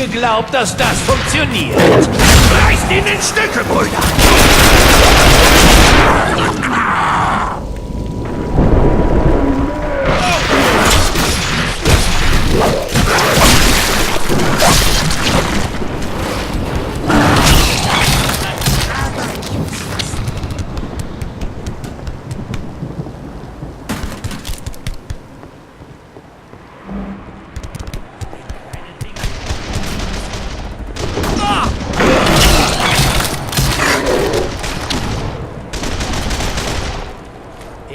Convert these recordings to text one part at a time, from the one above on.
geglaubt, dass das funktioniert. Reißt ihn in Stücke, Brüder!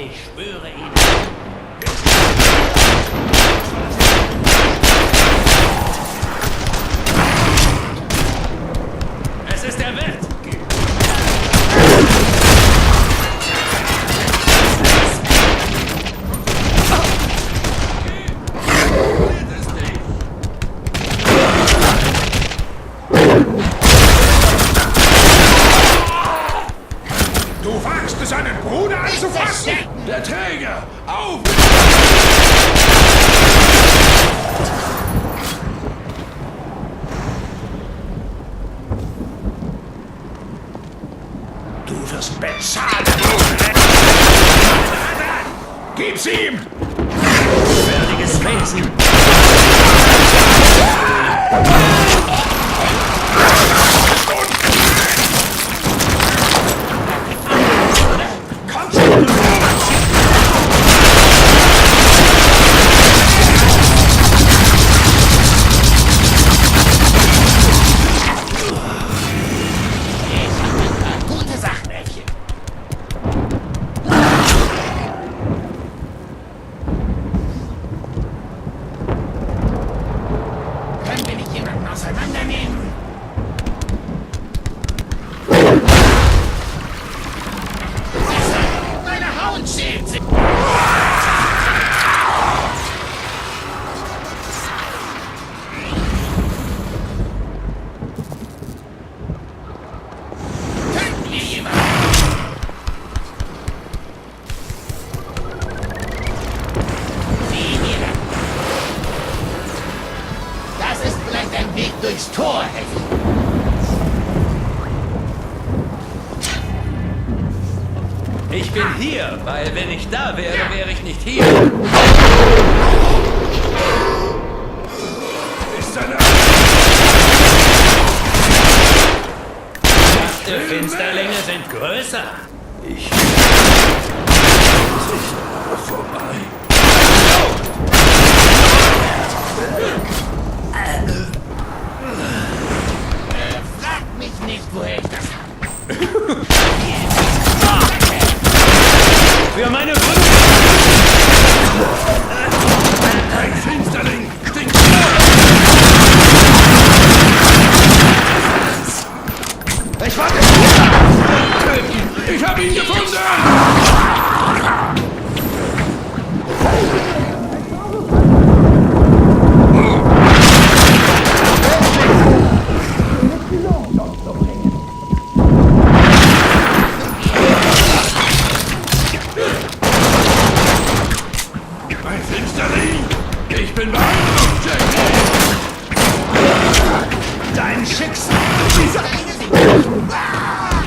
Ich schwöre Ihnen. Es ist der Wert. Du wagst es, einen Bruder anzufassen? Der Träger! Auf! Du wirst bezahlen! Gib's ihm! Würdiges Wesen. Das ist vielleicht ein Weg durchs Tor, Heavy. Ich bin hier, weil wenn ich da wäre, wäre ich nicht hier. Ist seine Die Finsterlinge sind größer. Ich... vorbei. Frag mich nicht, woher ich das habe. Für meine Brüder! Ein Finsterling! Stinkt! Ich warte! Töten! Ich hab ihn gefunden! Ein Finsterling! Ich bin beeindruckt, Jackie! Dein Schicksal!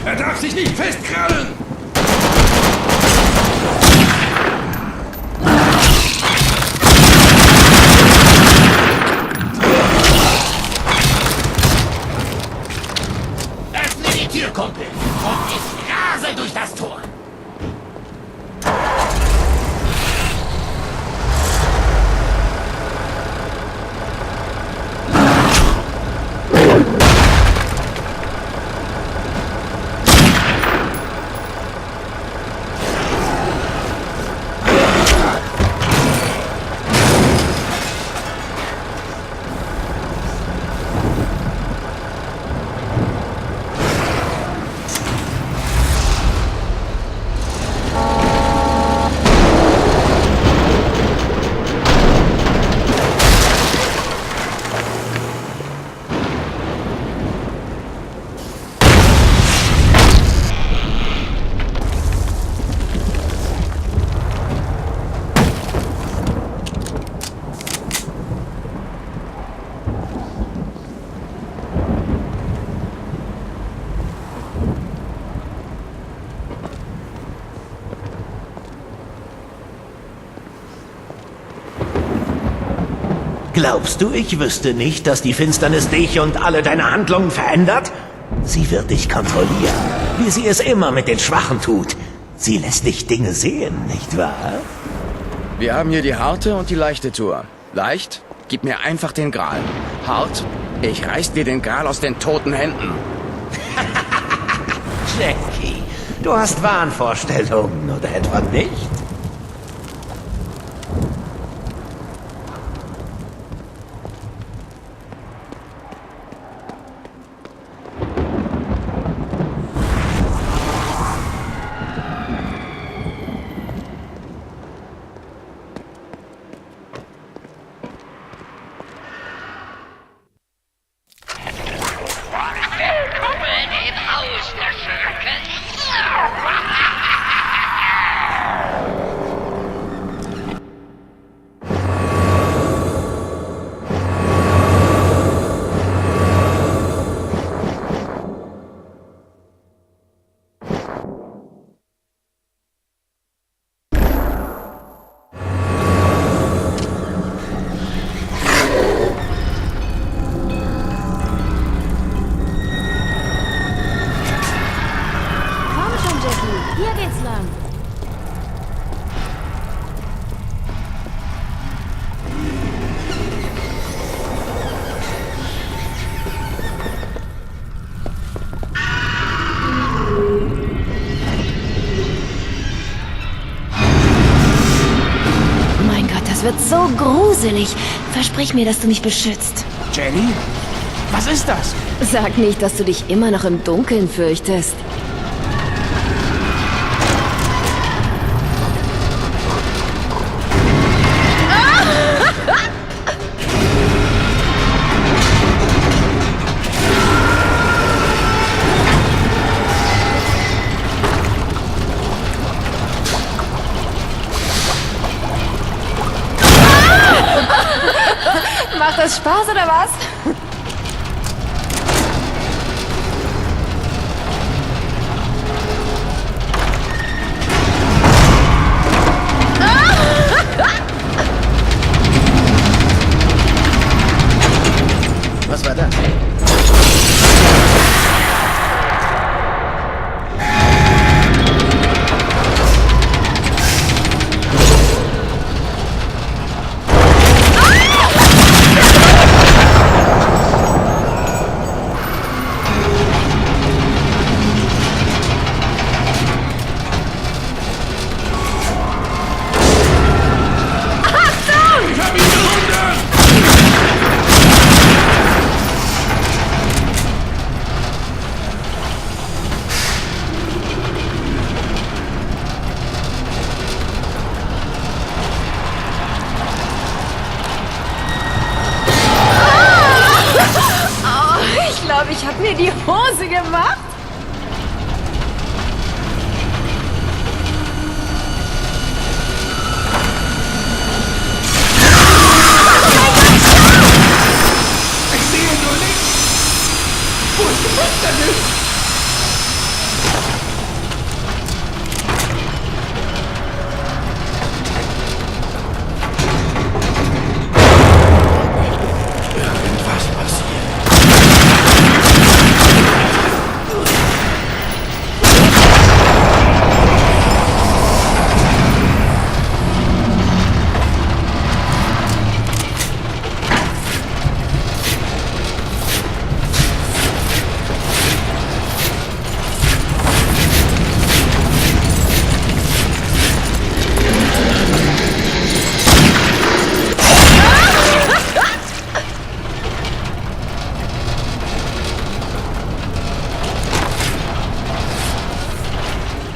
Er darf sich nicht festkrallen! Öffne die Tür, Kumpel. Und ich rase durch das Tor. Glaubst du, ich wüsste nicht, dass die Finsternis dich und alle deine Handlungen verändert? Sie wird dich kontrollieren, wie sie es immer mit den Schwachen tut. Sie lässt dich Dinge sehen, nicht wahr? Wir haben hier die harte und die leichte Tour. Leicht? Gib mir einfach den Gral. Hart? Ich reiß dir den Gral aus den toten Händen. Jackie, du hast Wahnvorstellungen, oder etwa nicht? Hier geht's lang. Mein Gott, das wird so gruselig. Versprich mir, dass du mich beschützt. Jenny? Was ist das? Sag nicht, dass du dich immer noch im Dunkeln fürchtest. Macht das Spaß oder was? Was war das? Ich hab ihn gefunden! Ich glaube, ich habe mir die Hose gemacht. Ich sehe nur nichts! Wo ist die Finsternis? Irgendwas passiert.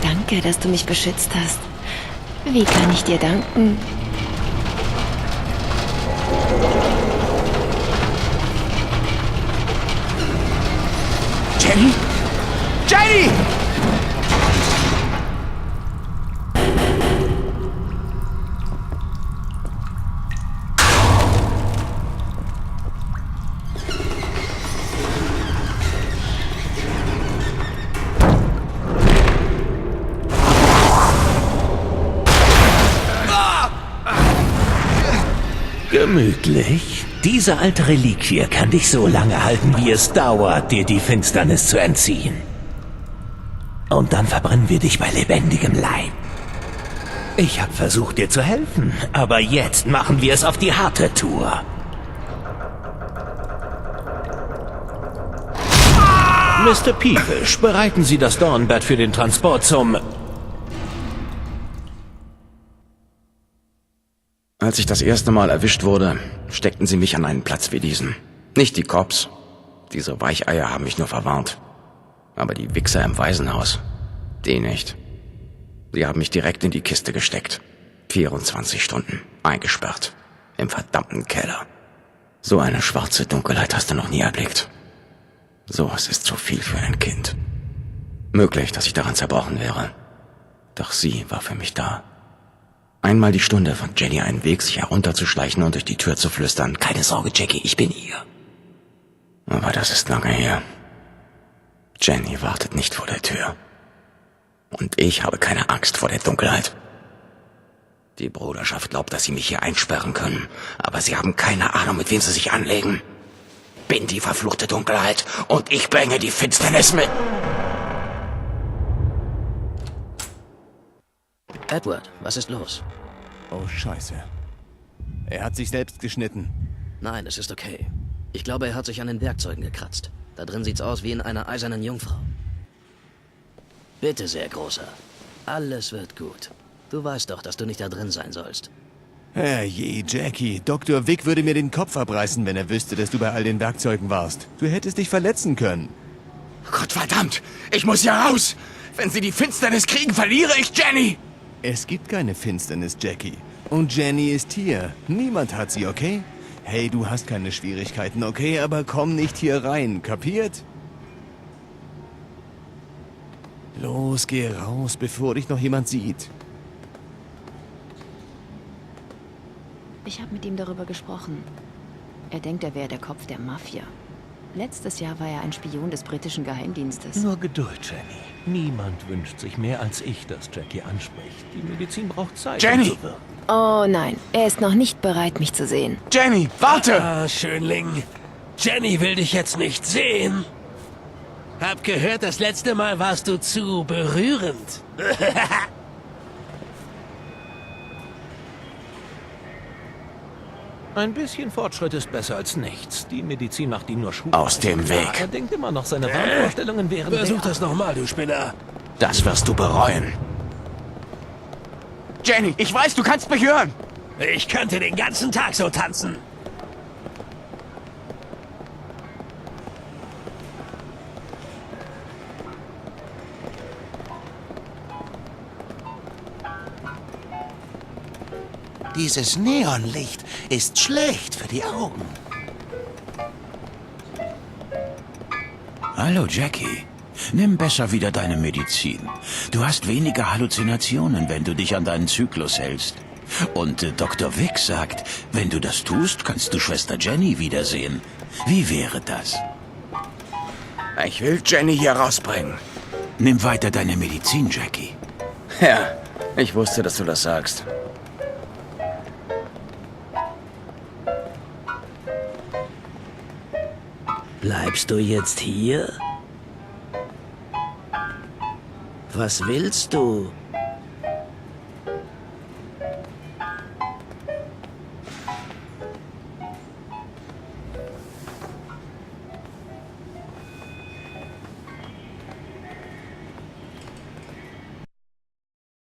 Danke, dass du mich beschützt hast. Wie kann ich dir danken? Jenny? Jenny! Gemütlich. Diese alte Reliquie kann dich so lange halten, wie es dauert, dir die Finsternis zu entziehen. Und dann verbrennen wir dich bei lebendigem Leib. Ich habe versucht, dir zu helfen, aber jetzt machen wir es auf die harte Tour. Mr. Peevish, bereiten Sie das Dornbett für den Transport zum... Als ich das erste Mal erwischt wurde, steckten sie mich an einen Platz wie diesen. Nicht die Cops. Diese Weicheier haben mich nur verwarnt. Aber die Wichser im Waisenhaus, die nicht. Sie haben mich direkt in die Kiste gesteckt. 24 Stunden, eingesperrt. Im verdammten Keller. So eine schwarze Dunkelheit hast du noch nie erblickt. Sowas ist zu viel für ein Kind. Möglich, dass ich daran zerbrochen wäre. Doch sie war für mich da. Einmal die Stunde fand Jenny einen Weg, sich herunterzuschleichen und durch die Tür zu flüstern. Keine Sorge, Jackie, ich bin hier. Aber das ist lange her. Jenny wartet nicht vor der Tür. Und ich habe keine Angst vor der Dunkelheit. Die Bruderschaft glaubt, dass sie mich hier einsperren können. Aber sie haben keine Ahnung, mit wem sie sich anlegen. Bin die verfluchte Dunkelheit und ich bringe die Finsternis mit. Edward, was ist los? Oh, Scheiße. Er hat sich selbst geschnitten. Nein, es ist okay. Ich glaube, er hat sich an den Werkzeugen gekratzt. Da drin sieht's aus wie in einer eisernen Jungfrau. Bitte sehr, Großer. Alles wird gut. Du weißt doch, dass du nicht da drin sein sollst. Herrje, Jackie. Dr. Vic würde mir den Kopf abreißen, wenn er wüsste, dass du bei all den Werkzeugen warst. Du hättest dich verletzen können. Gottverdammt, ich muss hier raus. Wenn sie die Finsternis kriegen, verliere ich Jenny. Es gibt keine Finsternis, Jackie. Und Jenny ist hier. Niemand hat sie, okay? Hey, du hast keine Schwierigkeiten, okay? Aber komm nicht hier rein, kapiert? Los, geh raus, bevor dich noch jemand sieht. Ich habe mit ihm darüber gesprochen. Er denkt, er wäre der Kopf der Mafia. Letztes Jahr war er ein Spion des britischen Geheimdienstes. Nur Geduld, Jenny. Niemand wünscht sich mehr als ich, dass Jackie anspricht. Die Medizin braucht Zeit, Jenny! um zu wirken. Oh nein, er ist noch nicht bereit, mich zu sehen. Jenny, warte! Ah, Schönling. Jenny will dich jetzt nicht sehen. Hab gehört, das letzte Mal warst du zu berührend. Ein bisschen Fortschritt ist besser als nichts. Die Medizin macht ihm nur Schub. Aus dem Weg. Er denkt immer noch, seine Wahnvorstellungen wären... Versuch das nochmal, du Spinner. Das wirst du bereuen. Jenny, ich weiß, du kannst mich hören. Ich könnte den ganzen Tag so tanzen. Dieses Neonlicht ist schlecht für die Augen. Hallo, Jackie. Nimm besser wieder deine Medizin. Du hast weniger Halluzinationen, wenn du dich an deinen Zyklus hältst. Und Dr. Vic sagt, wenn du das tust, kannst du Schwester Jenny wiedersehen. Wie wäre das? Ich will Jenny hier rausbringen. Nimm weiter deine Medizin, Jackie. Ja, ich wusste, dass du das sagst. Bleibst du jetzt hier? Was willst du?